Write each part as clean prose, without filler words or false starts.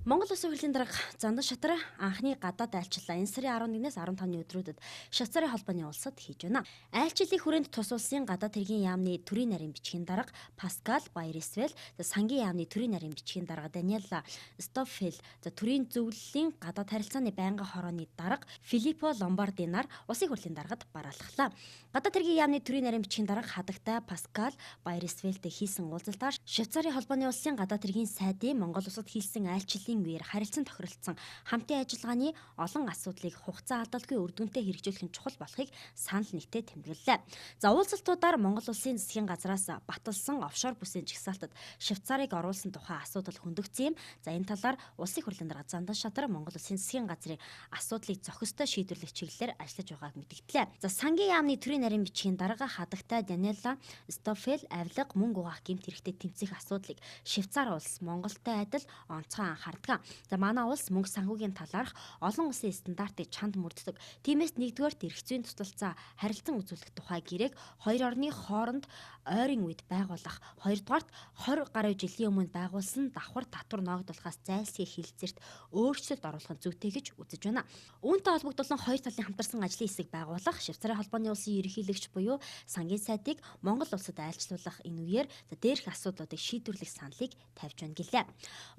Монгол Улсын хурлын дарга Зандан Шатар анхны гадаад айлчлалаа энэ сарын 11-ээс 15-ны өдрүүдэд Швейцарын холбооны улсад хийж байна. Айлчлалын хүрээнд тус улсын гадаад хэргийн яамны төрийн нарийн бичгийн дарга Паскал Байрисвел, сангийн яамны төрийн нарийн бичгийн дарга Даниэла Стоффел, төрийн зөвлөлийн гадаад харилцааны байнгын хорооны дарга Филиппо Ломбарди нар улсын хурлын даргад бараалхлаа. Гадаад хэргийн яамны төрийн нарийн бичгийн дарга хадагтай Паскал Байрисвелтэй хийсэн уулзалтаар Швейцарын холбооны улсын гадаад хэргийн сайдын Монгол улсад хийсэн айлчлалын үеэр харилцан тохиролцсон хамтын ажиллагааны олон асуудлыг хугацаа алдалгүй үр дүнтэй хэрэгжүүлэх нь чухал болохыг санал нэгтээ тэмдэглэлээ. За, уулзалтуудаар Монгол улсын засгийн газраас баталсан офшор бүсийн жагсаалтад Швейцарыг оруулсан тухай асуудал хөндөгдсөн юм. За, энэ талаар улсын хурлын дарга Зандан Шатар Монгол улсын засгийн газрын асуудлыг зохистой шийдвэрлэх чиглэлээр ажиллаж байгааг мэдгдлээ. За, сангийн яамны төрийн нарийн бичгийн дарга хадагтай Даниэла Стоффел авилга, мөнгө угаах гэмт хэрэгтэй тэмцэх асуудлыг Швейцар улс Монголтой адил онцгой анхаардаг. За, манай улс мөнгө санхүүгийн талаарх олон улсын стандартыг чанд мөрддөг. Тиймээс нэгдүгээрт эрх зүйн туслалцаа харилцан үзүүлэх тухай гэрээг хоёр орны хооронд ойрын үед байгуулах, хоёрдугаарт 20 гаруй жилийн өмнө байгуулсан давхар татвар ноогдуулахаас зайлсхийх хэлцээрт өөрчлөлт оруулах нь зүйтэй гэж үзэж байна. Үүнтэй холбогдуулан хоёр талын хамтарсан ажлын хэсэг байгуулах, Швейцарын холбооны улсын ерөнхийлөгч буюу сангийн сайдыг Монгол улсад айлчлуулах, энэ үеэр дээрх асуудлуудыг шийдвэрлэх саналыг тавьж байна гэлээ.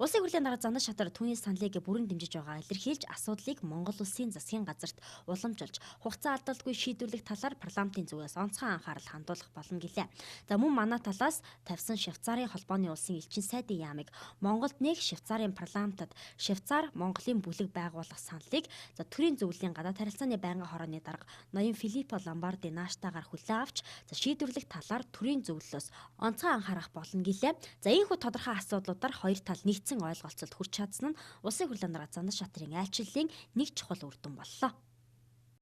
Улсын хурлын дарга Зандан Шатар түүний саналыг бүрэн дэмжиж байгаа илэрхийлж, асуудлыг Монгол улсын засгийн газарт уламжилж, хугацаа алдалгүй шийдвэрлэх талаар парламентын зүгээс онцгой анхаарал хандуулах болно гэлээ. За, мөн манай талаас тавьсан Швейцарын холбооны улсын элчин сайдын яамыг Монголд нэг Швейцарын парламентад Швейцар Монголын бүлэг байгуулах саналыг за төрийн зөвлөлийн гадаад харилцааны байнгын хорооны дарга ноён Филиппо Ломбарди нааштайгаар хүлээн авч, за шийдвэрлэх талаар төрийн зөвлөлөөс онцгой анхаарах болно гэлээ. За, ийхүү тодорхой асуудлуудаар хоёр тал нэгдсэн ойлголцолд хүрч чадсан нь улсын хурлын дарга Зандан Шатрын айлчлалын нэг чухал үр дүн боллоо.